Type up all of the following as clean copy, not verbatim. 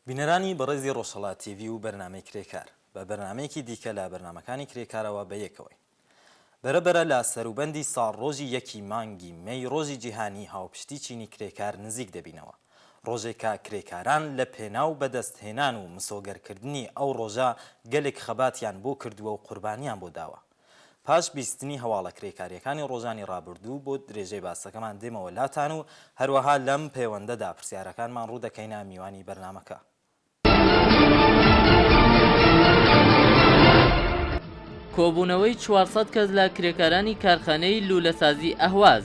بینەرانی بەڕێزی ڕۆژهەڵات تیڤی و بەرنامەی کرێکار، بە بەرنامەیەکی دیکە لە بەرنامەکانی کرێکارەوە بە یەکەوەین. بەرە بەرە لە سەروبەندی ساڵڕۆژی یەکی مانگی مەی ڕۆژی جیهانی هاوپشتی چینی کرێکار نزیک دەبینەوە. ڕۆژێک کە کرێکاران لە پێناو بەدەست هێنان و مسۆگەرکردنی ئەو ڕۆژە گەلێک خەباتیان بۆ کردووە و قوربانیان بۆ داوە. پاش بیستنی هەواڵە کرێکارییەکانی ڕۆژانی ڕابردوو بۆ درێژەی باسەکەمان دێمەوە لاتان و هەروەها لەم پەیوەندەدا پرسیارەکانمان ڕوو دەکەینە میوانی بەرنامەکە. کۆبوونەوەی 400 کەس لە کرێکارانی کارخانەی لوولەسازی ئەهواز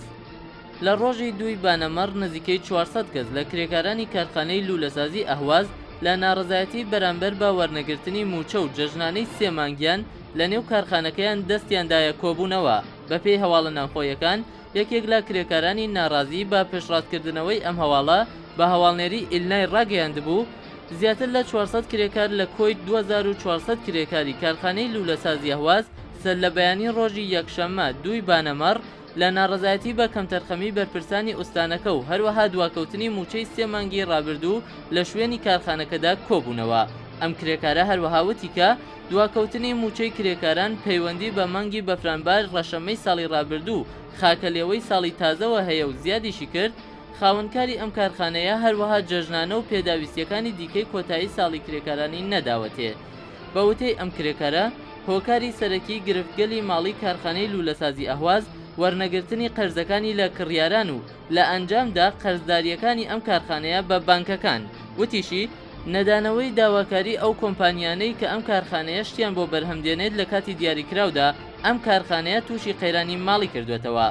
لە ڕۆژی دووی بانەمەڕ نزیکەی 400 کەس لە کرێکارانی کارخانەی لوولەسازی ئەهواز لە ناڕەزایەتی بەرامبەر بە وەرنەگرتنی مووچە و جەژنانەی سێ مانگیان لە نێو کارخانەکەیان دەستیان دایە کۆبوونەوە. بەپێی هەواڵە ناوخۆیەکان، یەکێک لە کرێکارانی ناڕازی بە پشتڕاستکردنەوەی ئەم هەواڵە بە هەواڵنێری ئیلنای ڕاگەیاندبوو، زیاتر لە 400 کرێکار لە کۆی 2400 کرێکاری کارخانەی لوولەسازی ئەهواز سەرلەبەیانی ڕۆژی یەکشەممە دووی بانەمەڕ لە ناڕەزایەتی بە کەمتەرخەمی بەرپرسانی ئوستانەکە و هەروەها دواکەوتنی مووچەی سێ مانگی ڕابردوو لە شوێنی کارخانەکەدا کۆبوونەوە. ئەم کرێکارە هەروەها وتی کە دواکەوتنی مووچەی کرێکاران پەیوەندی بە مانگی بەفرانبار ڕەشەمەی ساڵی ڕابردوو و خاکەلێوەی ساڵی تازەوە هەیە و زیادیشی کرد، خاوەنکاری ئەم کارخانەیە هەروەها جەژنانە و پێداویستییەکانی دیکەی کۆتایی ساڵی کرێکارانی نەداوەتێ. بە وتەی ئەم کرێکارە، هۆکاری سەرەکیی گرفتگەلی ماڵیی کارخانەی لوولەسازی ئەهواز، وەرنەگرتنی قەرزەکانی لە کڕیاران و لە ئەنجامدا قەرزدارییەکانی ئەم کارخانەیە بە بانکەکان. وتیشی، نەدانەوەی داواکاری ئەو کۆمپانیانەی کە ئەم کارخانەیە شتیان بۆ بەرهەم دێنێت لە کاتی دیاریکراودا، ئەم کارخانەیە تووشی قەیرانی ماڵی کردووەتەوە.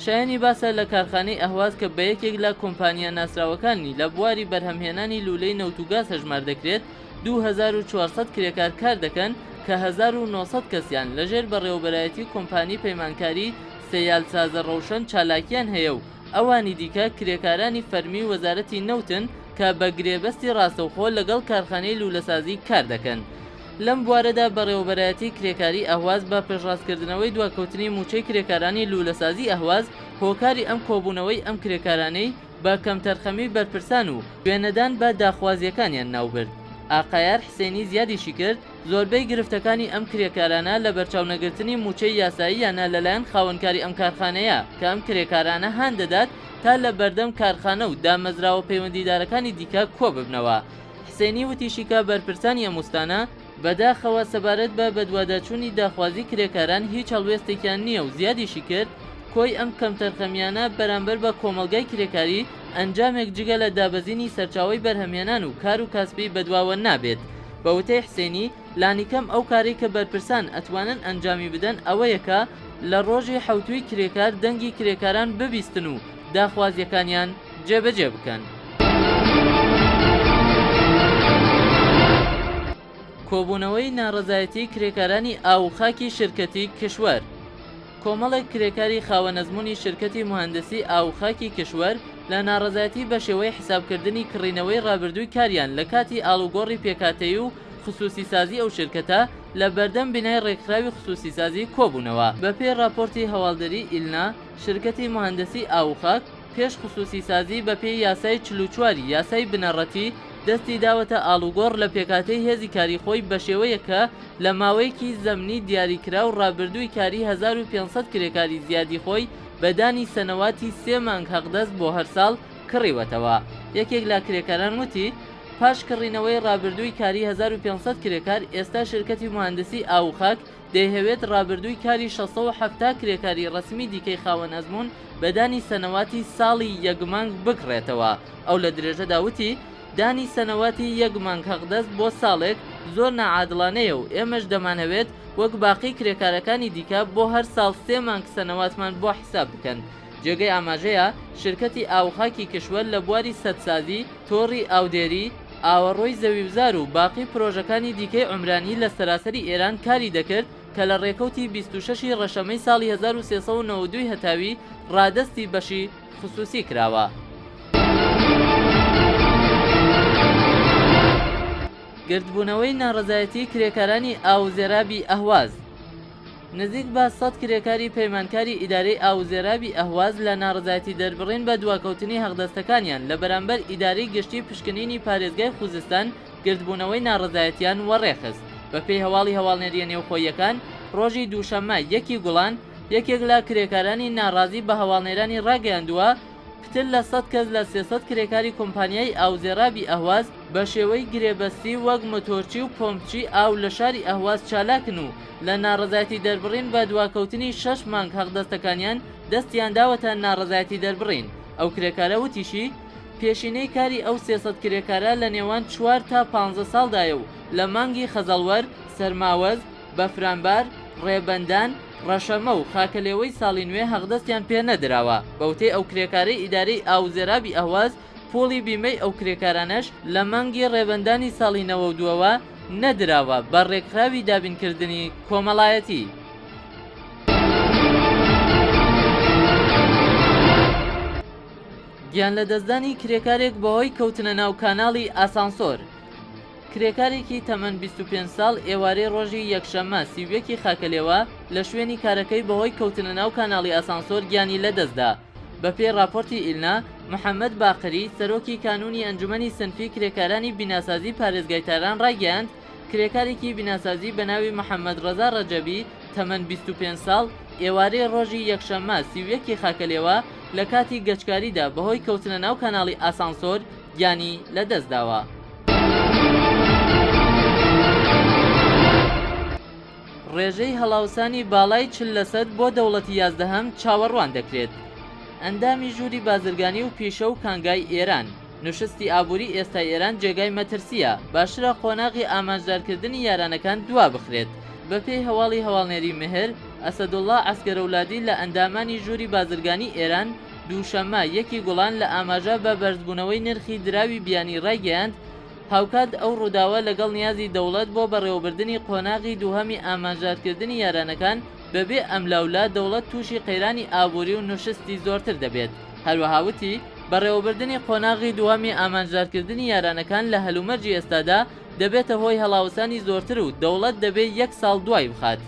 شایەنی باسە لە کارخانەی ئەهواز کە بە یەکێک لە کۆمپانیا ناسراوەکانی لە بواری بەرهەمهێنانی لوولەی نەوت و گاز هەژمار دەکرێت، 2400 کرێکار کار دەکەن کە 1900 کەسیان لەژێر بەڕێوەبەرایەتی کۆمپانی پەیمانکاری سەیال سازە ڕەوشەن چالاکیان هەیە و ئەوانی دیکە کرێکارانی فەرمی وەزارەتی نەوتن کە بە گرێبەستی ڕاستەوخۆ لەگەڵ کارخانەی لوولەسازی کار دەکەن. لەم بوارەدا بەڕێوەبەرایەتی کرێکاری ئەهواز بە پشتڕاستکردنەوەی دواکەوتنی مووچەی کرێکارانی لوولەسازی ئەهواز هۆکاری ئەم کۆبوونەوەی ئەم کرێکارانەی بە کەمتەرخەمی بەرپرسان و گوێنەدان بە داخوازییەکانیان ناوبرد. ئاقایار حسێنی زیادیشی کرد، زۆربەی گرفتەکانی ئەم کرێکارانە لەبەرچاونەگرتنی مووچەی یاساییانە لەلایەن خاوەنکاری ئەم کارخانەیە کە ئەم کرێکارانە هان دەدات تا لە بەردەم کارخانە و دامەزراوە پەیوەندیدارەکانی دیکە کۆببنەوە. حسێنی وتیشی کە بەرپرسانی ئەم ئوستانە، بەداخەوە سەبارەت بە بەدواداچوونی داخوازی کرێکاران هیچ هەڵوێستێکیان نییە و زیادیشی کرد، کۆی ئەم کەمتەرخەمییانە بەرامبەر بە کۆمەڵگای کرێکاری ئەنجامێک جگە لە دابەزینی سەرچاوەی بەرهەمهێنان و کار و کاسبی بەدواوە نابێت. بە وتەی حسێنی، لانیکەم ئەو کارەی کە بەرپرسان ئەتوانن ئەنجامی بدەن ئەوەیە کە لە ڕۆژی حەوتووی کرێکار دەنگی کرێکاران ببیستن و داخوازییەکانیان جێبەجێ بکەن. کۆبوونەوەی ناڕەزایەتی کرێکارانی ئاو و خاکی شرکەتی کشوەر کۆمەڵێک کرێکاری خاوەن ئەزموونی شرکەتی موهەندسی ئاو و خاکی کشوەر لە ناڕەزایەتی بە شێوەی حیسابکردنی کڕینەوەی ڕابردووی کاریان لە کاتی ئاڵوگۆڕی پێکهاتەیی و خسوسیسازی ئەو شرکەتە لە بەردەم بینای ڕێکخراوی خسوسیسازی کۆبوونەوە. بەپێی ڕاپۆرتی هەواڵدەریی ئیلنا، شرکەتی موهەندسی ئاو و خاک، پێش خسوسیسازی بە پێی یاسای 44 ی یاسای بنەڕەتی دەستی داوەتە ئاڵوگۆڕ لە پێکهاتەی هێزی کاری خۆی بە شێوەیەک کە لە ماوەیەکی زەمنی دیاریکراو ڕابردووی کاری 1500 کرێکاری زیادی خۆی بە دانی سەنەواتی سێ مانگ هەقدەست بۆ هەر ساڵ کڕیوەتەوە. یەکێک لە کرێکاران وتی، پاش کڕینەوەی ڕابردووی کاری 1500 کرێکار ئێستا شرکەتی موهەندسی ئاو و خاک دەیهەوێت ڕابردووی کاری 670 کرێکاری ڕەسمی دیکەی خاوەن ئەزموون بە دانی سەنەواتی ساڵی یەک مانگ بکڕێتەوە. ئەو لە درێژەدا وتی، دانی سەنەواتی یەک مانگ هەقدەست بۆ ساڵێک زۆر ناعادڵانەیە و ئێمەش دەمانهەوێت وەک باقی کرێکارەکانی دیکە بۆ هەر ساڵ سێ مانگ سەنەواتمان بۆ حیساب بکەن. جێگەی ئاماژەیە، شرکەتی ئاووخاکی کشوەر لە بواری سەدسازی، تۆڕی ئاودێری، ئاوەڕۆی زەویوزار و باقی پرۆژەکانی دیکەی عومرانی لە سەراسەری ئێران کاری دەکرد کە لە ڕێکەوتی 26 ی ڕەشەمەی ساڵی 1392 ی هەتاوی ڕادەستی بەشی خسوسی کراوە. گردبوونەوەی ناڕەزایەتیی کرێکارانی ئاووزێرابی ئەهواز. نزیک بە سەد کرێکاری پەیمانکاری ئیدارەی ئاو و زێرابی ئەهواز لە ناڕەزایەتی دەربڕین بە دواکەوتنی هەقدەستەکانیان لە بەرامبەر ئیدارەی گشتی پشکنینی پارێزگای خوزستان گردبوونەوەی ناڕەزایەتیان وەڕێخست. بە پێی هەواڵی هەواڵنێرییە نێوخۆییەکان، ڕۆژی دووشەممە یەکی گوڵان، یەکێک لە کرێکارانی ناڕازی بە هەواڵنێرانی ڕاگەیاندووە، پتر لە سەد کەس لە 300 کرێکاری کۆمپانیای ئاوزێرابی ئەهواز بە شێوەی گرێبەستی وەک مۆتۆرچی و پۆمپچی ئاو لە شاری ئەهواز چالاکن و لە ناڕەزایەتی دەربڕین بە دواکەوتنی شەش مانگ حەقدەستەکانیان دەستیان داوەتە ناڕەزایەتی دەربڕین. ئەو کرێکارە وتیشی، پێشینەی کاری ئەو 300 کرێکارە لە نێوان چوار تا پانزە ساڵدایە و لە مانگی خەزەڵوەر، سەرماوەز، بەفرانبار، ڕێبەندان، ڕەشەمە و خاکەلێوەی ساڵی نوێ هەقدەستیان پێ نەدراوە. بە وتەی ئەو کرێکارەی ئیدارەی ئاو و زێرابی ئەهواز، پووڵی بیمەی ئەو کرێکارانەش لە مانگی ڕێبەندانی ساڵی نەوەودووەوە نەدراوە بە ڕێکخراوی دابینکردنی کۆمەڵایەتی. گیانلەدەستدانی کرێکارێک بەهۆی کەوتنە ناو کاناڵی ئاسانسۆر. کرێکارێکی تەمەن 25 ساڵ ئێوارەی ڕۆژی یەکشەممە 31 ی خاکەلێوە لە شوێنی کارەکەی بەهۆی کەوتنە ناو کاناڵی ئاسانسۆر گیانی لەدەستدا. بەپێی ڕاپۆرتی ئیلنا، محەمەد باقری، سەرۆکی کانوونی ئەنجومەنی سنفی کرێکارانی بیناسازی پارێزگای تاران ڕایگەیاند، کرێکارێکی بیناسازی بە ناوی محەمەد ڕەزا ڕەجەبی، تەمەن 25 ساڵ، ئێوارەی ڕۆژی یەکشەممە 31 ی خاکەلێوە لە کاتی گەچکاریدا بەهۆی کەوتنە ناو کاناڵی ئاسانسۆر گیانی لەدەستداوە. ڕێژەی هەڵاوسانی باڵای 40 لەسەد بۆ دەوڵەتی یازدەهەم چاوەڕوان دەکرێت. ئەندامی ژووری بازرگانی و پیشە و کانگای ئێران، نوشستی ئابووری ئێستای ئێران جێگای مەترسییە، باشترە قۆناغی ئامانجدارکردنی یارانەکان دوا بخرێت. بەپێی هەواڵی هەواڵنێری مهر، ئەسەدوڵڵا عەسگەرەولادی لە ئەندامانی ژووری بازرگانی ئێران، دووشەممە، یەکی گوڵان لە ئاماژە بە بەرزبوونەوەی نرخی دراوی بیانی ڕایگەیاند، هاوکات ئەو ڕووداوە لەگەڵ نیازی دەوڵەت بۆ بەڕێوەبردنی قۆناغی دووهەمی ئامانجدارکردنی یارانەکان بەبێ ئەملاولا دەوڵەت تووشی قەیرانی ئابووری و نوشستی زۆرتر دەبێت. هەروەها وتی، بەڕێوەبردنی قۆناغی دووهەمی ئامانجدارکردنی یارانەکان لە هەلومەرجی ئێستادا دەبێتە هۆی هەڵاوسانی زۆرتر و دەوڵەت دەبێ یەک ساڵ دوای بخات.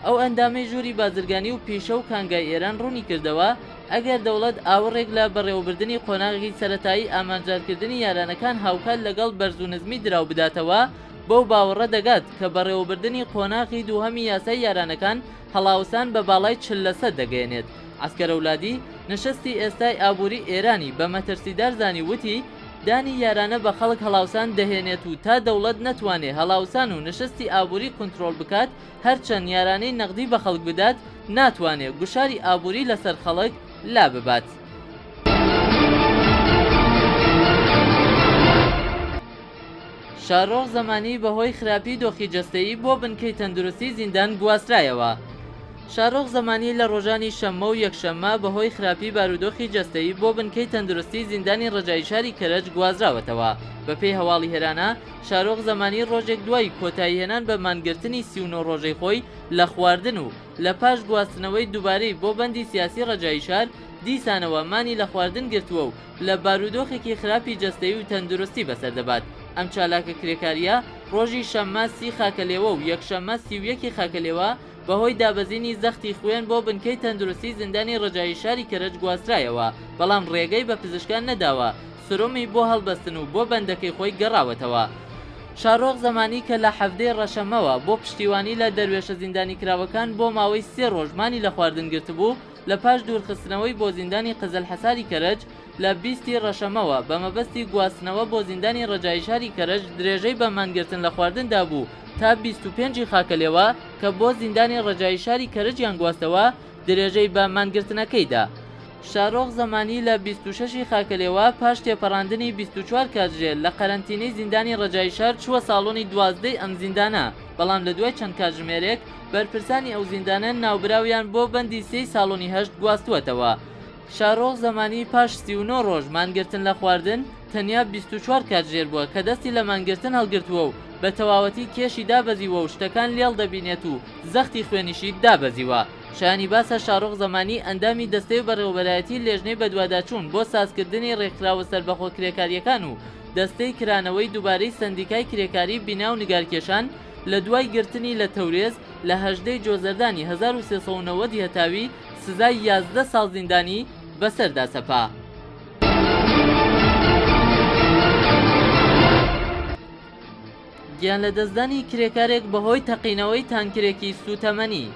ئەو ئەندامەی ژووری بازرگانی و پیشە و کانگای ئێران ڕوونی کردەوە، ئەگەر دەوڵەت ئاوڕێک لە بەڕێوەبردنی قۆناغی سەرەتایی ئامانجدارکردنی یارانەکان هاوکات لەگەڵ بەرز و نزمی دراو بداتەوە، بەو باوەڕە دەگات کە بەڕێوەبردنی قۆناغی دووهەمی یاسای یارانەکان هەڵاوسان بە باڵای 40 لەسەد دەگەیەنێت. عەسکەرەولادی، نشستی ئێستای ئابووری ئێرانی بە مەترسیدار زانی و وتی، دانی یارانە بە خەڵک هەڵاوسان دەهێنێت و تا دەوڵەت نەتوانێ هەڵاوسان و نشستی ئابووری کونترۆڵ بکات، هەرچەند یارانەی نەقدی بە خەڵک بدات، ناتوانێ گوشاری ئابووری لەسەر خەڵک لاببات. شارۆخ زەمانی بەهۆی خراپی دۆخی جەستەیی بۆ بنکەی تەندروستی زیندان گواسترایەوە. شارۆخ زەمانی لە ڕۆژانی شەممە و یەکشەممە بەهۆی خراپی بارودۆخی جەستەیی بۆ بنکەی تەندروستی زیندانی ڕەجایی شاری کەرەج گوازراوەتەوە. بەپێی هەواڵی هێرانا، شارۆخ زەمانی ڕۆژێک دوای کۆتاییهێنان بە مانگرتنی 39 ڕۆژەی خۆی لە خواردن و لە پاش گواستنەوەی دووبارەی بۆ بەندی سیاسی ڕەجایی شار، دیسانەوە مانی لە خواردن گرتووە و لە بارودۆخێکی خراپی جەستەیی و تەندروستی بەسەر دەبات. ئەم چالاکە کرێکارییە ڕۆژی شەممە سی خاکەلێوە و یەکشەممە 31 ی خاکەلێوە بەهۆی دابەزینی زەختی خوێن بۆ بنکەی تەندروستی زیندانی ڕەجایی شاری کەرەج گواسترایەوە، بەڵام ڕێگەی بە پزیشکان نەداوە سرۆمی بۆ هەڵبەستن و بۆ بەندەکەی خۆی گەڕاوەتەوە. شاڕۆخ زەمانی کە لە حەڤدەی ڕەشەمەوە بۆ پشتیوانی لە دەروێشە زیندانیکراوەکان بۆ ماوەی سێ ڕۆژ مانی لە خواردن گرتبوو، لە پاش دوورخستنەوەی بۆ زیندانی قزلحەساری کەرەج لە 20 ی ڕەشەمەوە بە مەبەستی گواستنەوە بۆ زیندانی ڕەجایی شاری کەرەج درێژەی بە مانگرتن لە خواردن دابوو تا 25 ی خاکەلێوە کە بۆ زیندانی ڕەجایی شاری کەرەجیان گواستەوە درێژەی بە مانگرتنەکەی دا. شارۆخ زەمانی لە 26 ی خاکەلێوە پاش تێپەڕاندنی 24 کاتژێر لە قەرەنتینەی زیندانی ڕەجایی شار چووە ساڵۆنی دوازدەی ئەم زیندانە بەڵام لە دوای چەند کاتژمێرێک بەرپرسانی ئەو زیندانە ناوبراویان بۆ بەندی سێی ساڵۆنی هەشت گواستووەتەوە. شارۆخ زەمانی پاش 39 ڕۆژ مانگرتن لە خواردن، تەنیا 24 کاتژێر بووە کە دەستی لە مانگرتن هەڵگرتووە و بە تەواوەتی کێشی دابەزیوە و شتەکان لێڵ دەبینێت و زەختی خوێنیشی دابەزیوە. شایانی باسە شارۆخ زەمانی ئەندامی دەستەی بەڕێوەبەرایەتی لێژنەی بەدواداچوون بۆ سازکردنی ڕێکخراوە سەربەخۆ کرێکارییەکان و دەستەی کرانەوەی دووبارەی سەندیکای کرێکاری بینا و نگارکێشان. لە دوای گرتنی لە تەورێز لە 18 ی جۆزەردانی 1390 ی هەتاوی سزای 11 ساڵ زیندانی بەسەردا سەپا. گیانلەدەستدانی کرێکارێک بەهۆی تەقینەوەی تانکرێکی سووتەمەنی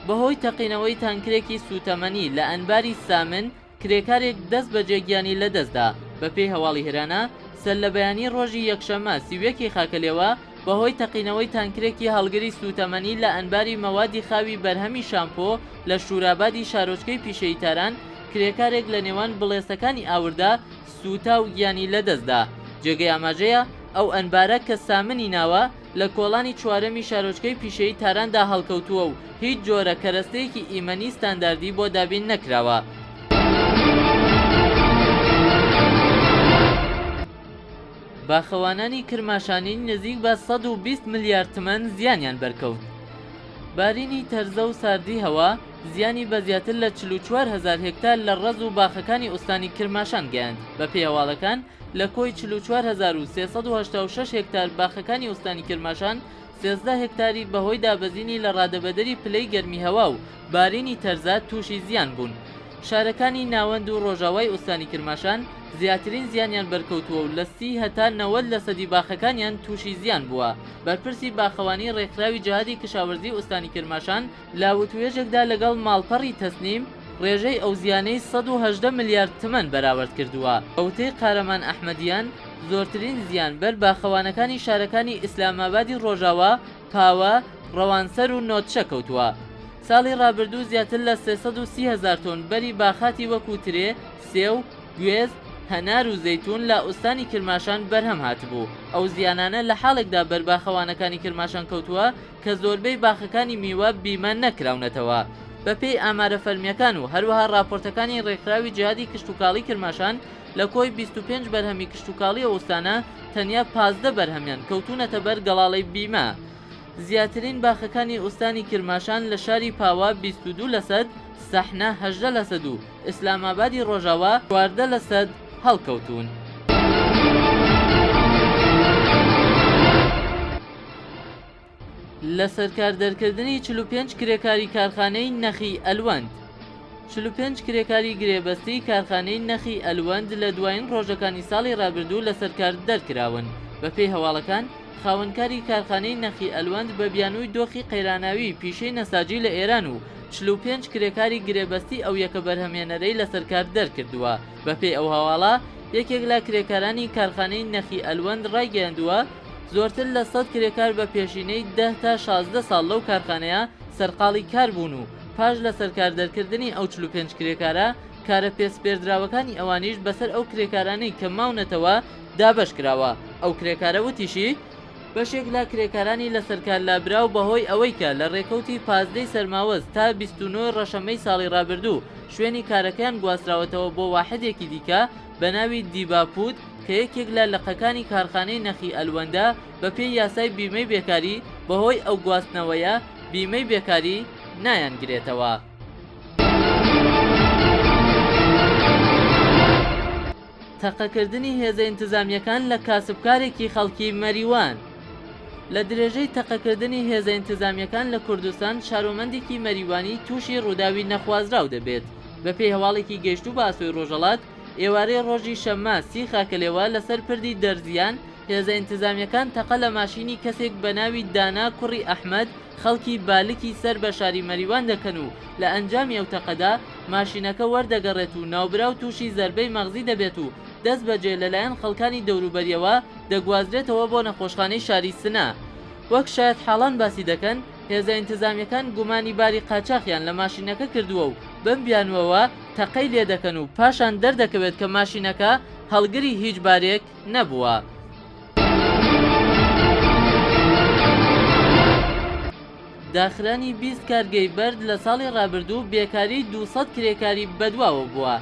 بەهۆی تەقینەوەی تانکرێکی سووتەمەنی لە ئەنباری سامن کرێکارێک دەست بەجێ گیانی لەدەستدا. بەپێی هەواڵی هرانا، سەرلەبەیانی ڕۆژی یەکشەممە 31 ی خاکەلێوە بەهۆی تەقینەوەی تانکرێکی هەڵگری سووتەمەنی لە ئەنباری مەوادی خاوی بەرهەمی شامپۆ لە شوورابادی شارۆچکەی پیشەیی تاران کرێکارێک لە نێوان بڵێسەکانی ئاوردا سووتا و گیانی لەدەستدا. جێگەی ئاماژەیە، ئەو ئەنبارە کە سامنی ناوە، لە کۆڵانی چوارەمی شارۆچکەی پیشەیی تاراندا هەڵکەوتووە و هیچ جۆرە کەرەستەیەکی ئیمەنی ستانداردی بۆ دابین نەکراوە. باخەوانانی کرماشانی نزیک بە 120 ملیار تمەن زیانیان بەرکەوت. بارینی تەرزە و ساردی هەوا زیانی بە زیاتر لە 44 هەزار هێکتار لە ڕەز و باخەکانی ئوستانی کرماشان گەیاند. بەپێی هەواڵەکان لە کۆی 44386 هێکتار باخەکانی ئوستانی کرماشان 13 هێکتاری بەهۆی دابەزینی لە ڕادەبەدەری پلەی گەرمی هەوا و بارینی تەرزە تووشی زیان بوون. شارەکانی ناوەند و ڕۆژاوای ئوستانی کرماشان زیاترین زیانیان بەرکەوتووە و لە 30 هەتا 90 لەسەدی باخەکانیان تووشی زیان بووە. بەرپرسی باخەوانی ڕێکخراوی جەهادی کشاوەرزی ئوستانی کرماشان لە وتوێژێکدا لەگەڵ ماڵپەڕی تەسنیم ڕێژەی ئەو زیانەی 118 ملیارد تمەن بەراوەرد کردووە. بە وتەی قارەمان ئەحمەدیان، زۆرترین زیان بەر باخەوانەکانی شارەکانی ئیسلامئابادی ڕۆژاوا، پاوە، ڕەوانسەر و نۆدشە کەوتووە. ساڵی ڕابردوو زیاتر لە 330 هەزار تۆن بەری باخاتی وەکوو ترێ، سێو، گوێز، هەنار و زەیتوون لە ئوستانی کرماشان بەرهەم هاتبوو. ئەو زیانانە لە حاڵێکدا بەر باخەوانەکانی کرماشان کەوتووە کە زۆربەی باخەکانی میوە بیمە نەکراونەتەوە. بەپێی ئامارە فەرمییەکان و هەروەها ڕاپۆرتەکانی ڕێکخراوی جیهادی کشتوکاڵی کرماشان، لە کۆی 25 بەرهەمی کشتوکاڵی ئەو ئوستانە تەنیا 15 بەرهەمیان کەوتوونەتە بەر گەڵاڵەی بیمە. زیاترین باخەکانی ئوستانی کرماشان لە شاری پاوە 22 لەسەد، سەحنە 18 لەسەد و ئیسلامئابادی ڕۆژاوا 14 لەسەد هەڵکەوتوون. لەسەرکار دەرکردنی 45 کرێکاری کارخانەی نەخی ئەلوەند 45 کرێکاری گرێبەستی کارخانەی نەخی ئەلوەند لە دوایین ڕۆژەکانی ساڵی ڕابردوو لەسەرکار دەرکراون. بەپێی هەواڵەکان، خاوەنکاری کارخانەی نەخی ئەلوەند بە بیانووی دۆخی قەیراناوی پیشەی نەساجی لە ئێران و 45 کرێکاری گرێبەستی ئەو یەکە بەرهەمهێنەرەی لەسەرکار دەرکردووە. بەپێی ئەو هەواڵە، یەکێک لە کرێکارانی کارخانەی نەخی ئەلوەند ڕایگەیاندووە، زۆرتر لە سەد کرێکار بە پێشینەی دە تا 16 ساڵ لەو کارخانەیە سەرقاڵی کار بوون و پاش لە سەرکار دەرکردنی ئەو 45 کرێکارە کارە پێسپێردراوەکانی ئەوانیش بەسەر ئەو کرێکارانەی کە ماونەتەوە دابەش کراوە. ئەو کرێکارە وتیشی، بەشێک لە کرێکارانی لەسەرکار لابراو بەهۆی ئەوەی کە لە ڕێکەوتی 15 ی سەرماوەز تا 29 ی ڕەشەمەی ساڵی ڕابردوو شوێنی کارەکەیان گواستراوەتەوە بۆ واحدێکی دیکە بە ناوی دیباپوت کە یەکێک لە لقەکانی کارخانەی نەخی ئەلوەندە بەپێی یاسای بیمەی بێکاری بەهۆی ئەو گواستنەوەیە بیمەی بێکاری نایانگرێتەوە. تەقەکردنی هێزە ئینتزامییەکان لە کاسبکارێکی خەڵکی مەریوان. لە درێژەی تەقەکردنی هێزە ئینتزامییەکان لە کوردستان شارۆمەندێکی مەریوانی تووشی ڕووداوی نەخوازراو دەبێت. بەپێی هەواڵێکی گەیشتوو بە ئاسۆی ڕۆژهەڵات، ئێوارەی ڕۆژی شەممە سی خاکەلێوە لەسەر پردی دەرزیان هێزە ئینتزامییەکان تەقە لە ماشینی کەسێک بە ناوی دانا کوڕی ئەحمەد خەڵکی بالکی سەر بە شاری مەریوان دەکەن و لە ئەنجامی ئەو تەقەدا ماشینەکە وەردەگەڕێت و ناوبراو تووشی زەربەی مەغزی دەبێت و دەستبەجێ لەلایەن خەڵکانی دەوروبەریەوە دەگوازرێتەوە بۆ نەخۆشخانەی شاری سنە. وەک شایەتحاڵان باسی دەکەن، هێزە ئینتزامییەکان گومانی باری قاچاخیان لە ماشینەکە کردووە و بەم بیانووەوە تەقەی لێدەکەن و پاشان دەردەکەوێت کە ماشینەکە هەڵگری هیچ بارێک نەبووە. داخرانی 20 کارگەی بەرد لە ساڵی ڕابردوو بێکاری 200 کرێکاری بەدواوە بووە.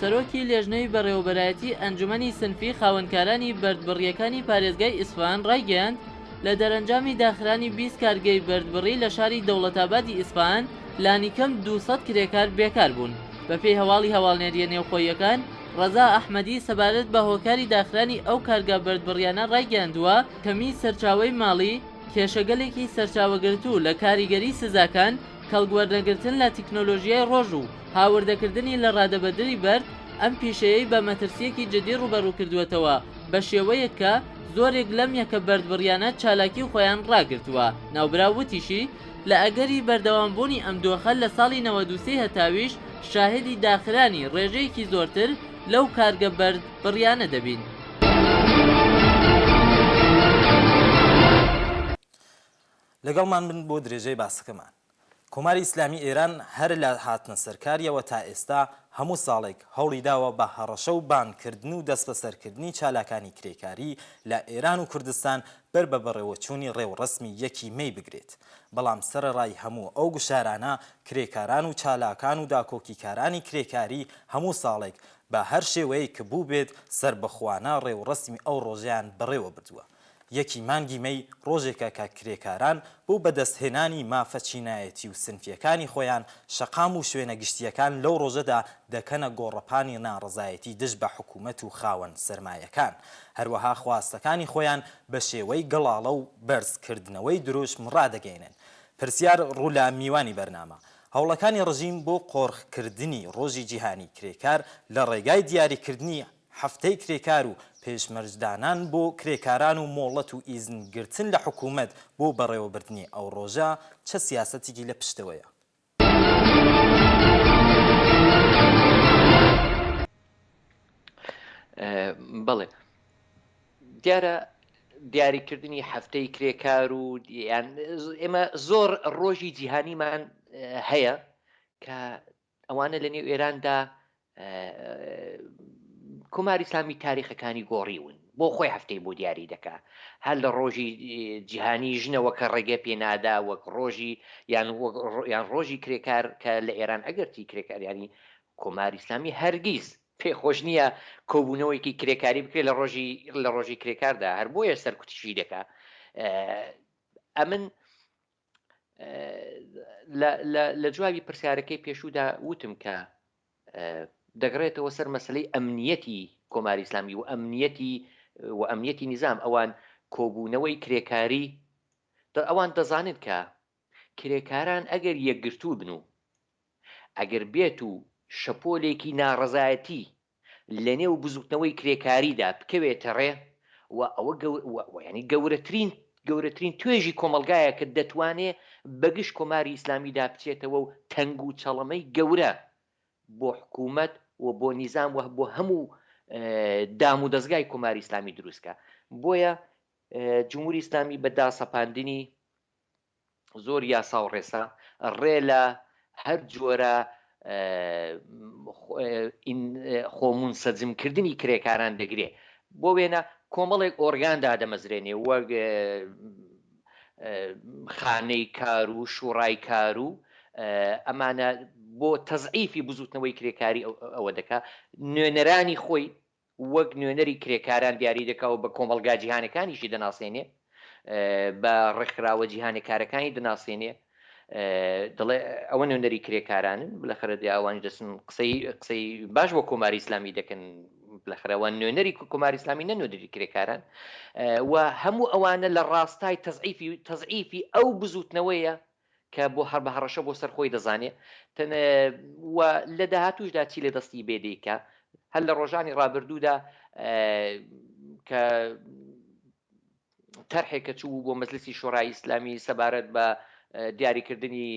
سەرۆکی لێژنەی بەڕێوەبەرایەتی ئەنجومەنی سنفی خاوەنکارانی بەردبڕییەکانی پارێزگای ئیسفەهان ڕایگەیاند، لە دەرەنجامی داخرانی 20 کارگەی بەردبڕی لە شاری دەوڵەتئابادی ئیسفەهان لانیکەم 200 کرێکار بێکار بوون. بەپێی هەواڵی هەواڵنێرییە نێوخۆییەکان، ڕەزا ئەحمەدی سەبارەت بە هۆکاری داخرانی ئەو کارگا بەردبڕیانە ڕایگەیاندووە، کەمیی سەرچاوەی ماڵی، کێشەگەلێکی سەرچاوەگرتوو لە کاریگەریی سزاکان، کەڵکوەرنەگرتن لە تیکنۆلۆژیای ڕۆژ و هاوردەکردنی لە ڕادەبەدری بەرد، ئەم پیشەیەی بە مەترسییەکی جددی ڕووبەڕوو کردووەتەوە، بە شێوەیەک کە زۆرێک لەم یەکە بەردبڕیانە چالاکیی خۆیان ڕاگرتووە. ناوبراو وتیشی، لە ئەگەری بەردەوامبوونی ئەم دۆخە لە ساڵی 93 هەتاویش شاهیدی داخرانی ڕێژەیەکی زۆرتر لەو کارگە بەرد بڕیانە دەبین. لەگەڵمان بن بۆ درێژەی باسەکەمان. کۆماری ئیسلامی ئێران هەر لە هاتنە سەرکاریەوە تا ئێستا هەموو ساڵێک هەوڵی داوە بە هەڕەشە و بانگکردن و دەستبەسەرکردنی چالاکانی کرێکاری لە ئێران و کوردستان بەر بە بەڕێوەچوونی ڕێوڕەسمی یەکی مەی بگرێت. بەڵام سەرەڕای هەموو ئەو گوشارانە کرێکاران و چالاکان و داکۆکیکارانی کرێکاری هەموو ساڵێک بە هەر شێوەیەک کە بووبێت سەربەخۆانە ڕێوڕەسمی ئەو ڕۆژەیان بەڕێوە بردووە. یەکی مانگی مەی ڕۆژێکە کە کرێکاران بۆ بەدەستهێنانی مافە چینایەتی و سنفییەکانی خۆیان شەقام و شوێنە گشتییەکان لەو ڕۆژەدا دەکەنە گۆڕەپانی ناڕەزایەتی دژ بە حکوومەت و خاوەن سەرمایەکان هەروەها خواستەکانی خۆیان بە شێوەی گەڵاڵە و بەرزکردنەوەی دروشم ڕادەگەیەنن. پرسیار ڕوو لە میوانی بەرنامە، هەوڵەکانی ڕژیم بۆ قۆرخکردنی ڕۆژی جیهانی کرێکار لە ڕێگای دیاریکردنی هەفتەی کرێکار و پێشمەرجدانان بۆ کرێکاران و مۆڵەت و ئیزن گرتن لە حکوومەت بۆ بەڕێوەبردنی ئەو ڕۆژە چە سیاسەتێکی لە پشتەوەیە؟ بەڵێ دیارە دیاریکردنی هەفتەی کرێکار و یان ئێمە زۆر ڕۆژی جیهانیمان هەیە کە ئەوانە لە نێو ئێراندا کۆماری ئیسلامی تاریخەکانی گۆڕیون بۆ خۆی هەفتەی بۆ دیاری دەکا هەر لە ڕۆژی جیهانی ژنەوە کە ڕێگە پێ نادا وەک ڕۆژی یان یان ڕۆژی کرێکار کە لە ئێران ئەگەرچی کرێکاریانی کۆماری ئیسلامی هەرگیز پێ خۆش نییە کۆبوونەوەیەکی کرێکاری بکرێت لە ڕۆژی لە ڕۆژی کرێکاردا هەر بۆیە سەرکوتیشی دەکا ئەمن لە جوابی پرسیارەکەی پێشوودا وتم کە دەگەڕێتەوە سەر مەسلەی ئەمنیەتی کۆماری ئیسلامی و ئەمنیەتی و ئەمنیەتی نیزام ئەوان کۆبوونەوەی کرێکاری ئەوان دەزانن کە کرێکاران ئەگەر یەکگرتوو بن و ئەگەر بێت و شەپۆلێکی ناڕەزایەتی لەنێو بزوتنەوەی کرێکاریدا بکەوێتە ڕێ و ئەوە یانی گەورەترین گەورەترین توێژی کۆمەڵگایە کە دەتوانێ بەگژ کۆماری ئیسلامیدا بچێتەوە و تەنگ و چەڵەمەی گەورە بۆ حکوومەت و بۆ نیزام و بۆ هەموو دام و دەزگای کۆماری ئیسلامی دروست کا. بۆیە جمهوری ئیسلامی بە داسەپاندنی زۆر یاسا و ڕێسا ڕێ لە هەر جۆرە خۆ مونسەجم کردنی کرێکاران دەگرێ. بۆ وێنە کۆمەڵێک ئۆرگان دادەمەزرێنێ وەک خانەی کار و شوڕای کار و ئەمانە بۆ تەزعیفی بزوتنەوەی کرێکاری ئەوە دەکا نوێنەرانی خۆی وەک نوێنەری کرێکاران دیاری دەکا و بە کۆمەڵگا جیهانەکانیشی دەناسێنێ، بە ڕێکخراوە جیهانێکارەکانی دەناسێنێ، دەڵێ ئەوە نوێنەری کرێکارانن، بلەخەرە دێ ئەوانیش دەچن قسەی قسەی باش بۆ کۆماری ئیسلامی دەکەن، بلەخەرە ئەوان نوێنەری کۆماری ئیسلامی نە نوێنەری کرێکاران و هەموو ئەوانە لە ڕاستای تەزعیفی تەزعیفی ئەو بزووتنەوەیە کە بۆ هەر بە هەڕەشە بۆ سەر خۆی دەزانێ و لە داهاتووشدا چی لە دەستی بێ دەیکا هەر لە ڕۆژانی ڕابردوودا کە تەرحێک کە چوو بۆ مەجلسی شۆڕای ئیسلامی سەبارەت بە دیاریکردنی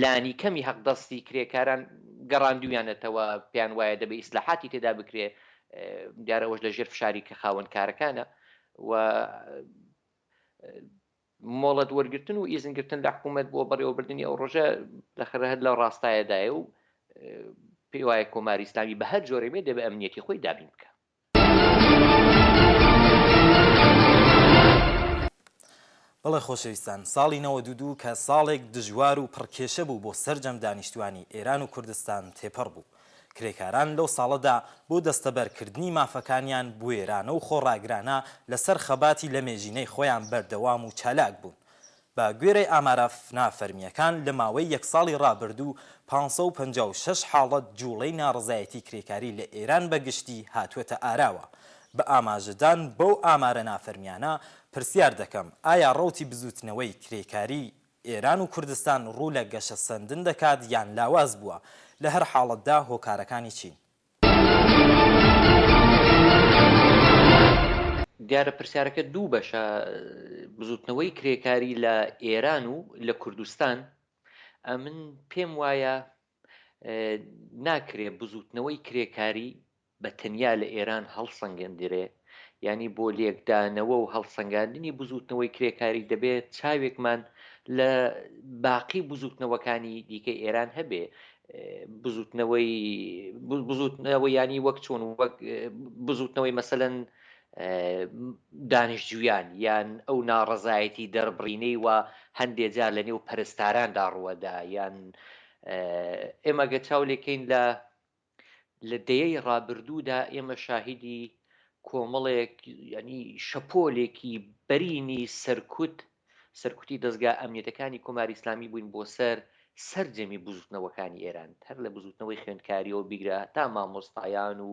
لانی کەمی حەقدەستی کرێکاران گەڕاندویانەتەوە پێیان وایە دەبێ ئیسلاحاتی تێدا بکرێ دیارەوەش لە ژێر فشاری کە خاوەن کارەکانە و مۆڵەت وەرگرتن و ئیزن گرتن لە حکوومەت بۆ بەڕێوەبردنی ئەو ڕۆژە لەخەرە هەر لە ڕاستایەدایە و پێی وایە کۆماری ئیسلامی بە هەر جۆرێک بێت دەبێ ئەمنیەتی خۆی دابین بکا. بەڵێ خۆشەویستان، ساڵی 92 کە ساڵێک دژوار و پڕ کێشە بوو بۆ سەرجەم دانیشتوانی ئێران و کوردستان تێپەڕ بوو. کرێکاران لەو ساڵەدا بۆ دەستەبەرکردنی مافەکانیان بوێرانە و خۆڕاگرانە لەسەر خەباتی لەمێژینەی خۆیان بەردەوام و چالاک بوون. بە گوێرەی ئامارە نافەرمییەکان لە ماوەی یەک ساڵی ڕابردوو 556 حاڵەت جووڵەی ناڕەزایەتی کرێکاری لە ئێران بە گشتی هاتووەتە ئاراوە. بە ئاماژەدان بەو ئامارە نافەرمیانە، پرسیار دەکەم، ئایا ڕەوتی بزووتنەوەی کرێکاریی ئێران و کوردستان ڕوو لە گەشەسەندن دەکات یان لاواز بووە؟ لە هەر حاڵەتدا هۆکارەکانی چین؟ دیارە پرسیارەکە دوو بەشە، بزووتنەوەی کرێکاری لە ئێران و لە کوردستان. ئەمن پێم وایە ناکرێ بزووتنەوەی کرێکاری بە تەنیا لە ئێران هەڵسەنگێندرێ، یانی بۆ لێکدانەوە و هەڵسەنگاندنی بزووتنەوەی کرێکاری دەبێ چاوێکمان لە باقی بزووتنەوەکانی دیکەی ئێران هەبێ، بزووتنەوەی بزووتنەوە یانی وەک چۆن وەک بزووتنەوەی مەسەلەن دانیشجویان یان ئەو ناڕەزایەتی دەربڕینەی وا هەندێ جار لە نێو پەرستاراندا ڕووەدا یان ئێمە گە چاو لێکەین لە لە دەیەی ڕابردوودا ئێمە شاهیدی کۆمەڵێک ینی شەپۆلێکی بەرینی سەرکوت سەرکوتی دەزگا ئەمنیەتەکانی کۆماری ئیسلامی بووین بۆ سەر سەرجەمی بزوتنەوەکانی ئێران هەر لە بزوتنەوەی خوێندکاریەوە بیگرە هەتا مامۆستایان و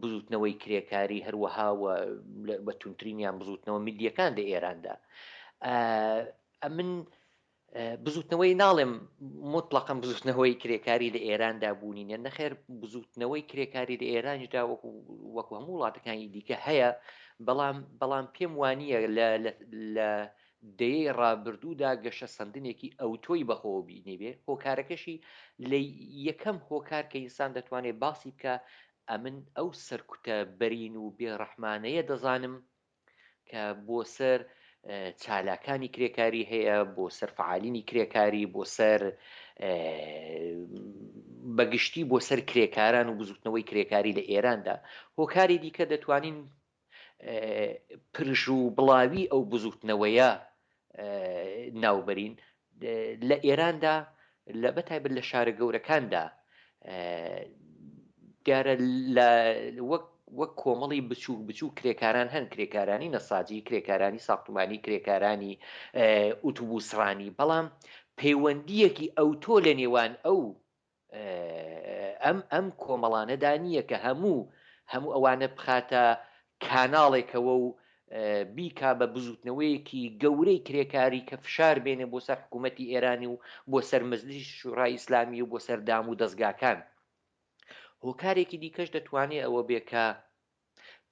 بزوتنەوەی کرێکاری هەروەها و بە تونترینیان بزوتنەوە میلیەکان لە ئێراندا ئەمن بزوتنەوەی ناڵێم موتڵەقەن بزوتنەوەی کرێکاری لە ئێراندا بوونی نیە، نەخێر بزوتنەوەی کرێکاری لە ئێرانیشدا وەکو وەکو هەموو وڵاتەکانی دیکە هەیە، بەڵام بەڵام پێم وانییە لە لە دەیەی ڕابردوودا گەشەسەندنێکی ئەوتۆی بەخۆوە بینیبێ، هۆکارەکەشی لە یەکەم هۆکار کە ئینسان دەتوانێ باسی بکا ئەمن ئەو سەرکوتە بەرین و بێڕەحمانەیە دەزانم کە بۆ سەر چالاکانی کرێکاری هەیە، بۆ سەر فەعالینی کرێکاری، بۆ سەر بەگشتی بۆ سەر کرێکاران و بزوتنەوەی کرێکاری لە ئێراندا. هۆکاری دیکە دەتوانین پرژ و بڵاوی ئەو بزوتنەوەیە ناوبەرین. لە ئێراندا لە بەتایبەت لە شارە گەورەکاندا دیارە لە وەک وەک کۆمەڵی بچووک بچووک کرێکاران هەن کرێکارانی نەساجی کرێکارانی ساختمانی کرێکارانی ئوتوبوسڕانی بەڵام پەیوەندیەکی ئەوتۆ لە نێوان ئەو ئەم ئەم کۆمەڵانەدا نییە کە هەموو هەموو ئەوانە بخاتە کاناڵێکەوە و بیکا بە بزوتنەوەیەکی گەورەی کرێکاری کە فشار بێنێ بۆ سەر حکوومەتی ئێرانی و بۆ سەر مەجلیسی شوڕای ئیسلامی و بۆ سەر دام و دەزگاکان. هۆکارێکی دیکەش دەتوانێ ئەوە بێ کە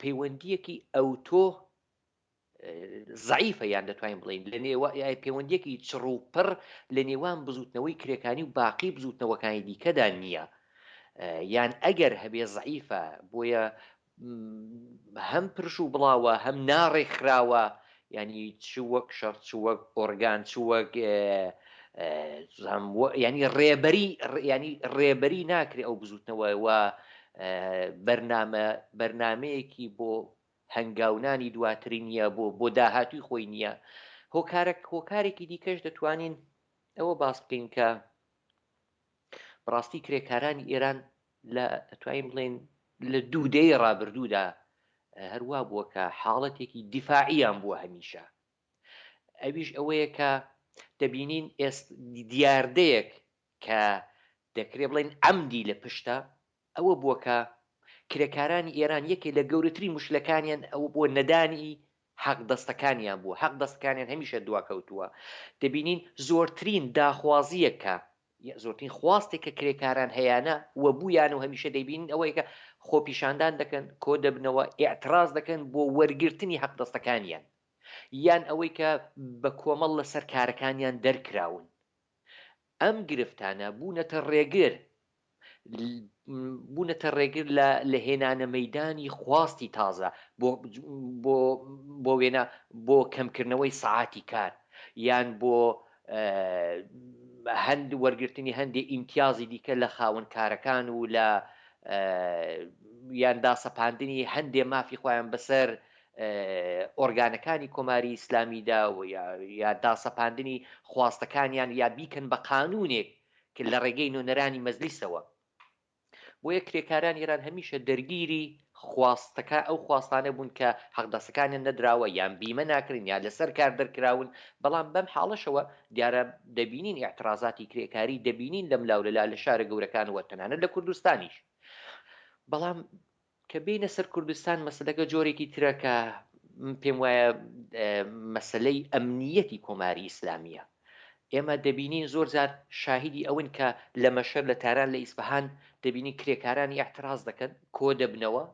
پەیوەندییەکی ئەوتۆ زەعیفە یان دەتوانین بڵێین لە نێوە پەیوەندیەکی چڕ و پڕ لە نێوان بزوتنەوەی کرێکانی و باقی بزوتنەوەکانی دیکەدا نییە یان ئەگەر هەبێ زەعیفە بۆیە هەم پرش و بڵاوە هەم ناڕێکخراوە ینی چ وەک شەڕ چ وەک ئۆرگان چ وەک ینی ڕێبەری ینی ڕێبەری ناکرێ ئەو بزوتنەوە و بەرنامە بەرنمەیەکی بۆ هەنگاونانی دواتری نییە بۆ بۆ داهاتووی خۆی نییە هۆکارەک هۆکارێکی دیکەش دەتوانین ئەوە باس بکەین کە بەڕاستی کرێکارانی ئێران لە دەتوانین بڵێن لە دوو دەیەی ڕابردوودا هەروا بووە کە حاڵەتێکی دیفاعیان بووە هەمیشە ئەویش ئەوەیە کە دەبینین ئێست دیاردەیەک کە دەکرێ بڵێن عەمدی لە پشتە ئەوە بووە کە کرێکارانی ئێران یەکێ لە گەورەترین موشکلەکانیان ئەوە بووە نەدانی حەقدەستەکانیان بووە، حەقدەستەکانیان هەمیشە دواکەوتووە، دەبینین زۆرترین داخوازییەک کە زۆرترین خواستێک کە کرێکاران هەیانە و بوویانە و هەمیشە دەیبینین ئەوەیە کە خۆپیشاندان دەکەن، کۆ دەبنەوە، ئیعتراز دەکەن بۆ وەرگرتنی حەقدەستەکانیان یان ئەوەی کە بە کۆمەڵ لەسەر کارەکانیان دەرکراون. ئەم گرفتانە بوونەتە ڕێگر بوونەتە ڕێگر لە لە هێنانە مەیدانی خواستی تازە بۆ بۆ بۆ وێنە بۆ کەمکردنەوەی سەعاتی کار یان بۆ هەند وەرگرتنی هەندێ ئیمتیازی دیکە لە خاوەن کارەکان و لە یان داسەپاندنی هەندێ مافی خۆیان بەسەر ئۆرگانەکانی کۆماری ئیسلامیدا و یا داسەپاندنی خواستەکانیان یا بیکەن بە قانوونێک کە لە ڕێگەی نوێنەرانی مەجلیسەوە. بۆیە کرێکارانی ئێران هەمیشە دەرگیری خواستەکە ئەو خواستانە بوون کە حەقدەستەکانیان نەدراوە یان بیمە ناکرێن یان لەسەر کار دەرکراون، بەڵام بەم حاڵەشەوە دیارە دەبینین ئیعترازاتی کرێکاری دەبینین لەم لاو لەلا لە شارە گەورەکان و تەنانەت لە کوردستانیش. بەڵام. کە بێینە سەر کوردستان مەسەلەکە جۆرێکی ترە کە من پێم وایە مەسەلەی ئەمنیەتی کۆماری ئیسلامیە. ئێمە دەبینین زۆر جار شاهیدی ئەوەین کە لە مەشهەد، لە تاران، لە ئیسفەهان دەبینین کرێکارانی ئیعتراز دەکەن، کۆ دەبنەوە،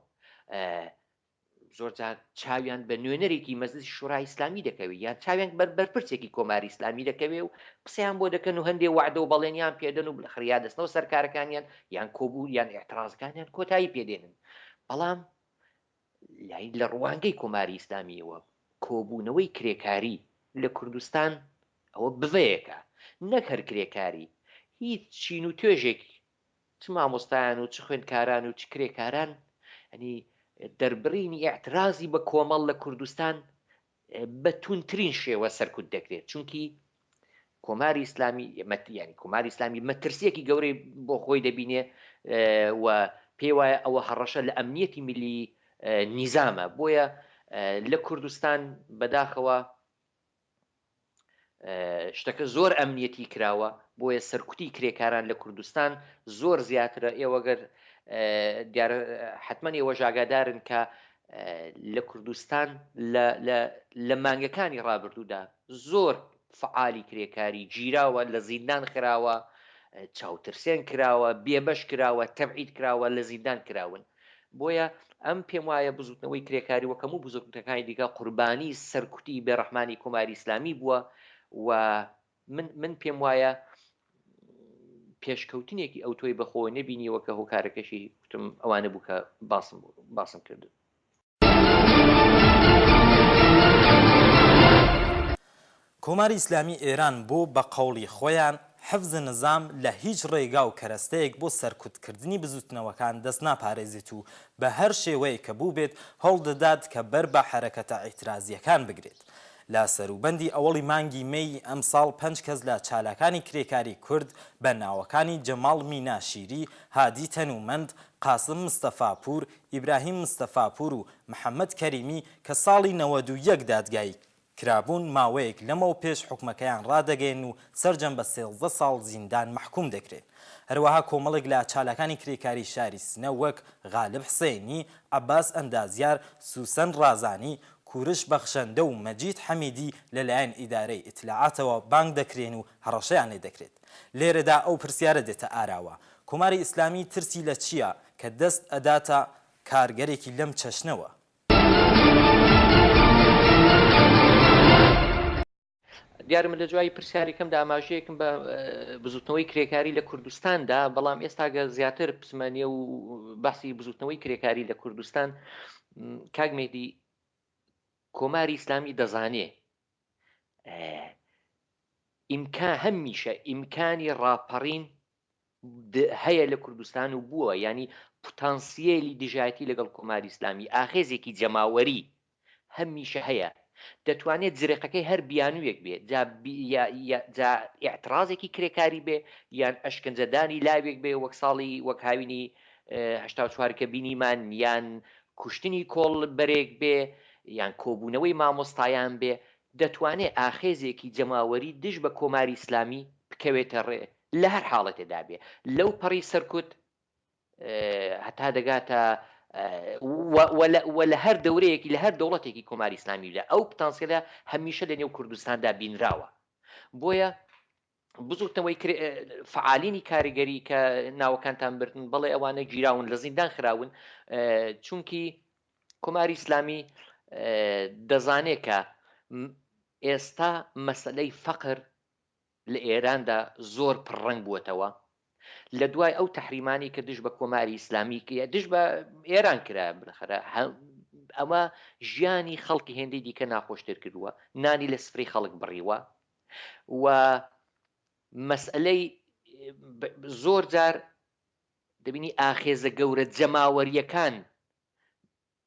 زۆر جار چاویان بە نوێنەرێکی مەجلسی شورای ئیسلامی دەکەوێت یان چاویان بەر بەرپرسێکی کۆماری ئیسلامی دەکەوێ و قسەیان بۆ دەکەن و هەندێ وەعدە و بەڵێنیان پێدەن و بالاخرە یا دەچنەوە سەر کارەکانیان یان کۆبوو یان ئیعترازەکانیان کۆتایی پێدێنن. بەڵام لای لە ڕوانگەی کۆماری ئیسلامییەوە کۆبوونەوەی کرێکاری لە کوردستان ئەوە بڤەیەکە، نەک هەر کرێکاری، هیچ چین و توێژێک چ مامۆستایان و چ خوێندکاران و چ کرێکاران یانی دەربڕینی ئیعترازی بە کۆمەڵ لە کوردستان بە توندترین شێوە سەرکوت دەکرێت چونکی کۆماری ئیسلامی یانی کۆماری ئیسلامی مەترسیەکی گەورەی بۆ خۆی دەبینێ و پێی وایە ئەوە هەڕەشە لە ئەمنیەتی میلی نیزامە بۆیە لە کوردستان بەداخەوە شتەکە زۆر ئەمنیەتی کراوە بۆیە سەرکوتی کرێکاران لە کوردستان زۆر زیاترە ئێوە گەر دیارە حتمما ئێوەش ئاگادارن کە لە کوردستان لە مانگەکانی ڕابردوودا زۆر فعالی کرێکاری گیراوە لە زیندان خراوە چاوترسێن کراوە بێبەش کراوە تەبعید کراوە لە زیندان کراون بۆیە ئەم پێم وایە بزوتنەوەی کرێکاری وەک هەموو بزوتنەکانی دیکە قوربانی سەرکوتی بێڕەحمانی کۆماری ئیسلامی بووە و من من پێم وایە پێشکەوتنێکی ئەوتۆی بەخۆوە نەبینیوە کە هۆکارەکەشی وتم ئەوانە بوو کە باسم باسم کردن. کۆماری ئیسلامی ئێران بۆ بە قەوڵی خۆیان حفظ نظام لە هیچ ڕێگا و کەرەستەیەک بۆ سەرکوت کردنی بزوتنەوەکان دەست ناپارێزێت و بە هەر شێوەیەک کە بووبێت هەوڵ دەدات کە بەر بە حەرەکەتە ئیعترازییەکان بگرێت. لە سەروبەندی ئەوەڵی مانگی مەی ئەمساڵ پەنج کەس لە چالاکانی کرێکاری کورد بە ناوەکانی جەماڵ میناشیری، هادی تەنومەند، قاسم مستەفاپوور، ئیبراهیم مستەفاپوور و محەمەد کەریمی کە ساڵی 91 دادگایی کرابوون، ماوەیەک لەمەو پێش حوکمەکەیان ڕادەگەیەنن و سەرجەم بە 13 ساڵ زیندان مەحکووم دەکرێن. هەروەها کۆمەڵێک لە چالاکانی کرێکاری شاری سنە وەک غالب حسەینی، عەباس ئەندازیار، سوسەن ڕازانی، کورش بەخشەندە و مەجید حەمیدی لەلایەن ئیدارەی ئیتلاعاتەوە بانگ دەکرێن و هەڕەشەیان لێ دەکرێت. لێرەدا ئەو پرسیارە دێتە ئاراوە، کۆماری ئیسلامی ترسی لە چییە کە دەست ئەداتە کارگەرێکی لەم چەشنەوە؟ دیارە من لە جوابی پرسیارەکەمدا ئاماژەیەکم بە بزوتنەوەی کرێکاری لە کوردستاندا بەڵام ئێستا گە زیاتر بچمە نێو باسی بزوتنەوەی کرێکاری لە کوردستان کاک مێدی کۆماری ئیسلامی دەزانێ ئیمکان هەمیشە ئیمکانی ڕاپەڕین هەیە لە کوردستان و بووە یانی پتانسیەلی دژایەتی لەگەڵ کۆماری ئیسلامی ئاخێزێکی جەماوەری هەمیشە هەیە دەتوانێت جرقەکەی هەر بیانوویەک بێ جا جا ئیعتڕازێکی کرێکاری بێ یان ئەشکەنجەدانی لاوێک بێ وەک ساڵی وەک هاوینی 84 کە بینیمان یان کوشتنی کۆڵبەرێک بێ یان کۆبوونەوەی مامۆستایان بێ دەتوانێ ئاخێزێکی جەماوەری دژ بە کۆماری ئیسلامی بکەوێتە ڕێ لە هەر حاڵەتێدا بێ لەو پەڕی سەرکوت هەتا دەگاتە و لە هەر دەورەیەکی لە هەر دەوڵەتێکی کۆماری ئیسلامیدا ئەو پتانسیلە هەمیشە لە نێو کوردستاندا بینراوە بۆیە بزوتنەوەی فعالینی کاریگەری کە ناوەکانتان بردن بەڵێ ئەوانە گیراون لە زیندان خراون چونکی کۆماری ئیسلامی دەزانێ کە ئێستا مەسلەی فەقر لە ئێراندا زۆر پڕڕەنگ بووەتەوە، لە دوای ئەو تەحریمانەی کە دژ بە کۆماری ئیسلامی دژ بە ئێران کرا بلەخەرە ئەمە ژیانی خەڵکی هێندەی دیکە ناخۆشتر کردووە، نانی لە سفرەی خەڵک بڕیوە و مەسئەلەی زۆر جار دەبینی ئاخێزە گەورە جەماوەرییەکان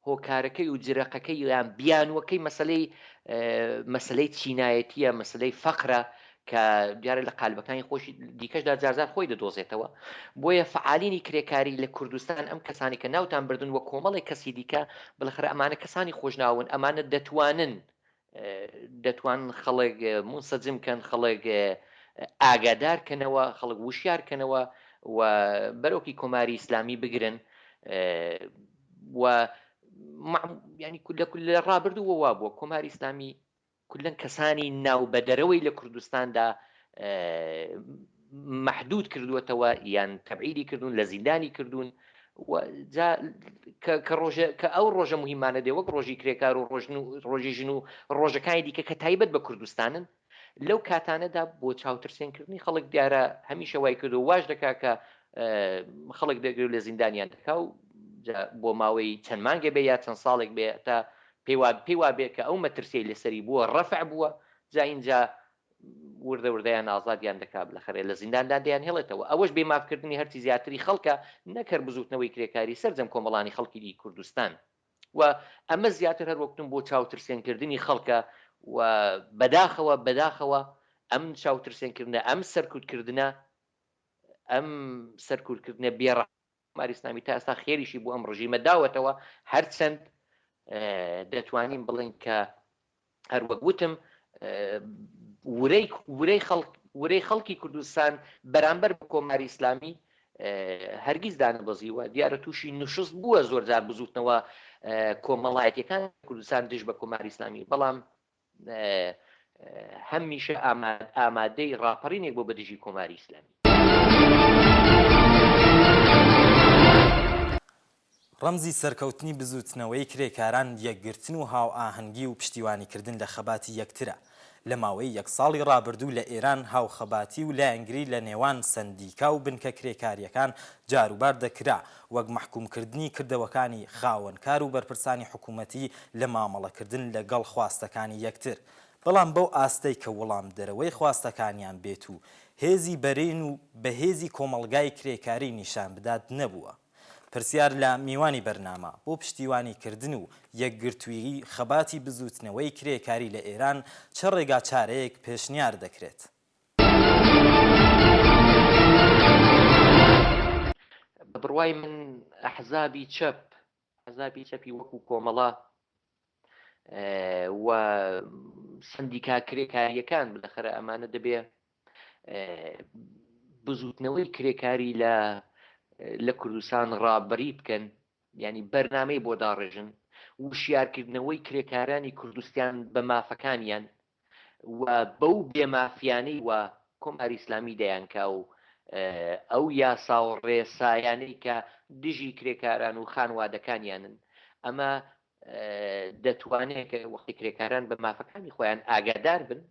هۆکارەکەی و جرەقەکەی یان بیانووەکەی مەسەلەی مەسەلەی چینایەتییە، مەسەلەی فەقرە کە دیارە لە قالبەکانی خۆشی دیکەشدا جارجار خۆی دەدۆزێتەوە. بۆیە فەعالینی کرێکاری لە کوردستان ئەم کەسانی کە ناوتان بردن و کۆمەڵێک کەسی دیکە بڵخرە ئەمانە کەسانی خۆشناون ئەمانە دەتوانن دەتوانن خەڵک مونسەجم کەن، خەڵک ئاگادار کەنەوە، خەڵک وشیار کەنەوە و بەرۆکی کۆماری ئیسلامی بگرن. و ینی لە ڕابردوو وا بووە کۆماری ئیسلامی کولەن کەسانی ناو بەدەرەوەی لە کوردستاندا مەحدود کردووەتەوە یان تەبعیدی کردوون لە زیندانی کردوون و جا کە ڕۆژە کە ئەو ڕۆژە مهمانە دێ وەک ڕۆژی کرێکار و ڕۆژن و ڕۆژی ژن و ڕۆژەکانی دیکە کە تایبەت بە کوردستانن لەو کاتانەدا بۆ چاوترسێنکردنی خەڵک دیارە هەمیشە وای کردو واش دەکا کە خەڵک دەگرێ و لە زیندانیان دەکا و بۆ ماوەی چەند مانگێ بێ یا چەند ساڵێک بێ تا پێی وا بێ کە ئەو مەترسیەی لەسەری بووە ڕەفع بووە جا ئینجا وردە وردەیان ئازادیان دەکا بلەخەرێ لە زینداندا دەیان هێڵێتەوە ئەوەش بێ مافکردنی هەرچی زیاتری خەڵکە نەک هەر بزوتنەوەی کرێکاری سەرجەم کۆمەڵانی خەڵکی دی کوردستان و ئەمە زیاتر هەر وەکتم بۆ چاوترسێنکردنی خەڵکە و بەداخەوە بەداخەوە ئەم چاوترسێنکردنە ئەم سەرکوتکردنە ئەم سەرکوتکردنە بێڕە کۆماری ئیسلامی تا ئێستا خێریشی بۆ ئەم ڕژیمە داوەتەوە هەرچەند دەتوانین بڵێین کە هەر وەک وتم ورەی ورەی خەڵک ورەی خەڵکی کوردستان بەرامبەر بە کۆماری ئیسلامی هەرگیز دانەبەزیوە دیارە تووشی نشست بووە زۆرجار بزوتنەوە کۆمەڵایەتیەکان کوردستان دژ بە کۆماری ئیسلامی بەڵام هەمیشە ئامادەی ڕاپەڕینێک بۆ بە دژی کۆماری ئیسلامی. ڕەمزی سەرکەوتنی بزووتنەوەی کرێکاران یەکگرتن و هاوئاهەنگی و پشتیوانیکردن لە خەباتی یەکترە. لە ماوەی یەک ساڵی ڕابردوو لە ئێران هاوخەباتی و لایەنگری لە نێوان سەندیکا و بنکە کرێکارییەکان جاروبار دەکرا وەک مەحکوومکردنی کردەوەکانی خاوەنکار و بەرپرسانی حکوومەتی لە مامەڵەکردن لە گەڵ خواستەکانی یەکتر بەڵام بەو ئاستەی کە وڵامدەرەوەی خواستەکانیان بێت و هێزی بەرین و بەهێزی کۆمەڵگای کرێکاری نیشان بدات نەبووە. پرسیار لە میوانی بەرنامە، بۆ پشتیوانی کردن و یەکگرتوویی خەباتی بزووتنەوەی کرێکاری لە ئێران چ ڕێگا چارەیەک پێشنیار دەکرێت؟ بە بڕوای من ئەحزابی چەپ، ئەحزابی چەپی وەکوو کۆمەڵە و سندیکا کرێکارییەکان بلەخەرە ئەمانە دەبێ بزوتنەوەی کرێکاری لە لە کوردستان ڕابەری بکەن ینی بەرنمەی بۆ داڕێژن وشیارکردنەوەی کرێکارانی کوردستان بە مافەکانیان و بەو بێمافیانەی و کۆماری ئیسلامی دەیانکا و ئەو یاسا و ڕێسایانەی کە دژی کرێکاران و خانوادەکانیانن ئەمە دەتوانێت کە وەختی کرێکاران بە مافەکانی خۆیان ئاگادار بن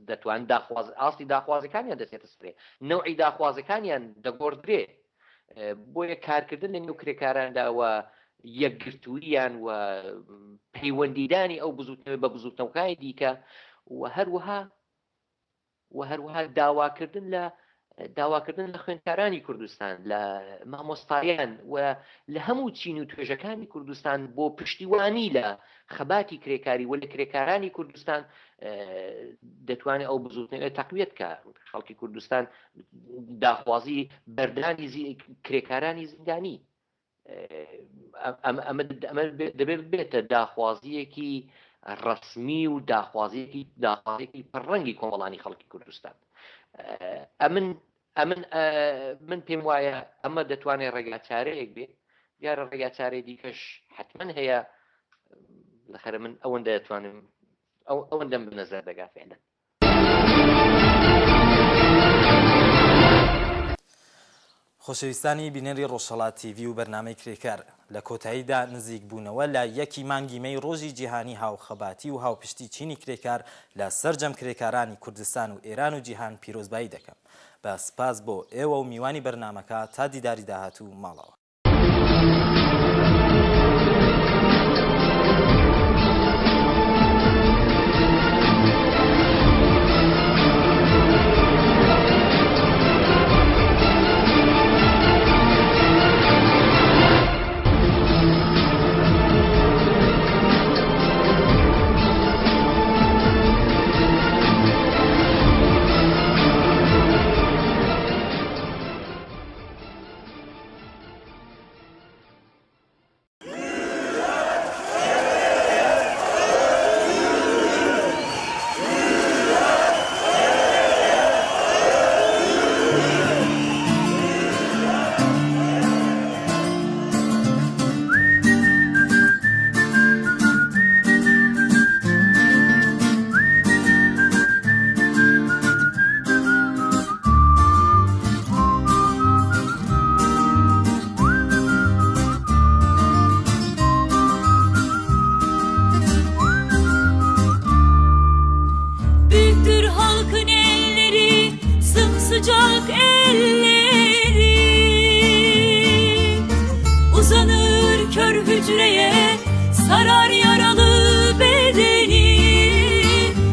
دەتوان داخواز ئاستی داخوازەکانیان دەچێتە سەرێ نەوعی داخوازەکانیان دەگۆڕدرێ بۆیە کارکردن لە نێو کرێکاراندا و یەکگرتوویان و پەیوەندیدانی ئەو بزوتنەوەی بە بزوتنەوەکانی دیکە و هەروەها و هەروەها داواکردن لە داواکردن لە خوێندکارانی کوردستان لە مامۆستایان و لە هەموو چین و توێژەکانی کوردستان بۆ پشتیوانی لە خەباتی کرێکاری و لە کرێکارانی کوردستان دەتوانێت ئەو بزوتنەوە تەقویەت کە خەڵکی کوردستان داخوازی بەردانی کرێکارانی زیندانی ئەمە دەبێت بێتە داخوازیەکی ڕسمی و داخوازیەکی داخوازێکی پڕڕەنگی کۆمەڵانی خەڵکی کوردستان ئەمن ئەمن من پێم وایە ئەمە دەتوانێت ڕێگا چارەیەک بێت دیارە ڕێگا چارەی دیکەش حتمما هەیە لەخەرە من ئەوەندە دەتوانم ئەو ئەوەندەم بنەزەر دەگا فعلەن خۆشەویستانی بینەری ڕۆژهەڵات تیڤی و بەرنامەی کرێکار، لە کۆتاییدا نزیکبوونەوە لە یەکی مانگی مەی ڕۆژی جیهانی هاوخەباتی و هاوپشتی چینی کرێکار لە سەرجەم کرێکارانی کوردستان و ئێران و جیهان پیرۆزبایی دەکەم. بە سپاس بۆ ئێوە و میوانی بەرنامەکە تا دیداری داهاتوو ماڵاوا. kör hücreye, sarar yaralı bedeni.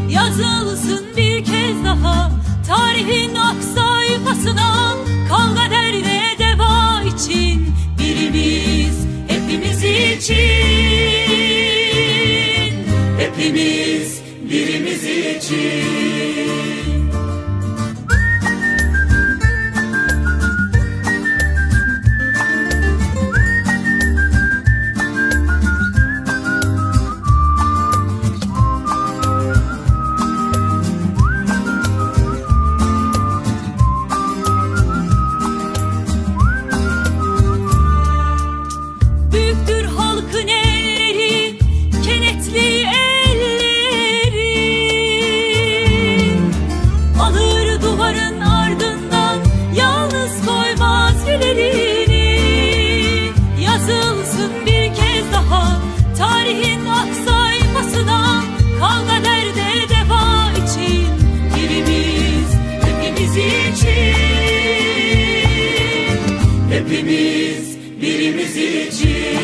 Yazılsın bir kez daha tarihin ak sayfasına, kavga derde deva için, birimiz hepimiz için. Hepimiz birimiz için. Büyüktür halkın elleri, kenetli elleri. Alır duvarın ardından, yalnız koymaz ellerini. Yazılsın bir kez daha tarihin ak sayfasına, kavga derde deva için, birimiz hepimiz için. Hepimiz birimiz için.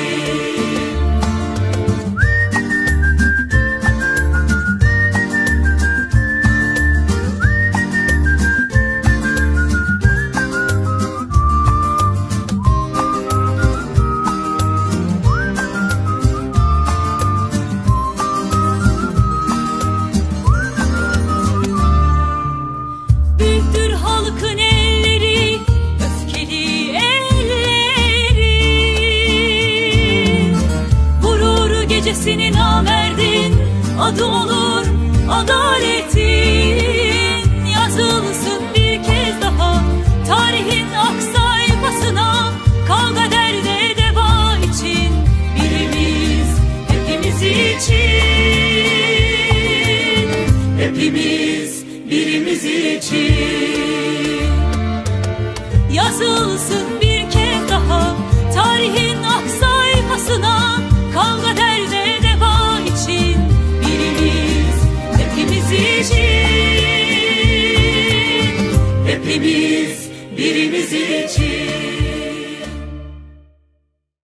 Büyüktür halkın elleri, öfkeli elleri. Vurur gecesini namerdin, adı olur adaletin. Yazılsın bir kez daha tarihin ak sayfasına, kavga derde deva için, birimiz hepimiz için. Hepimiz birimiz için. Yazılsın.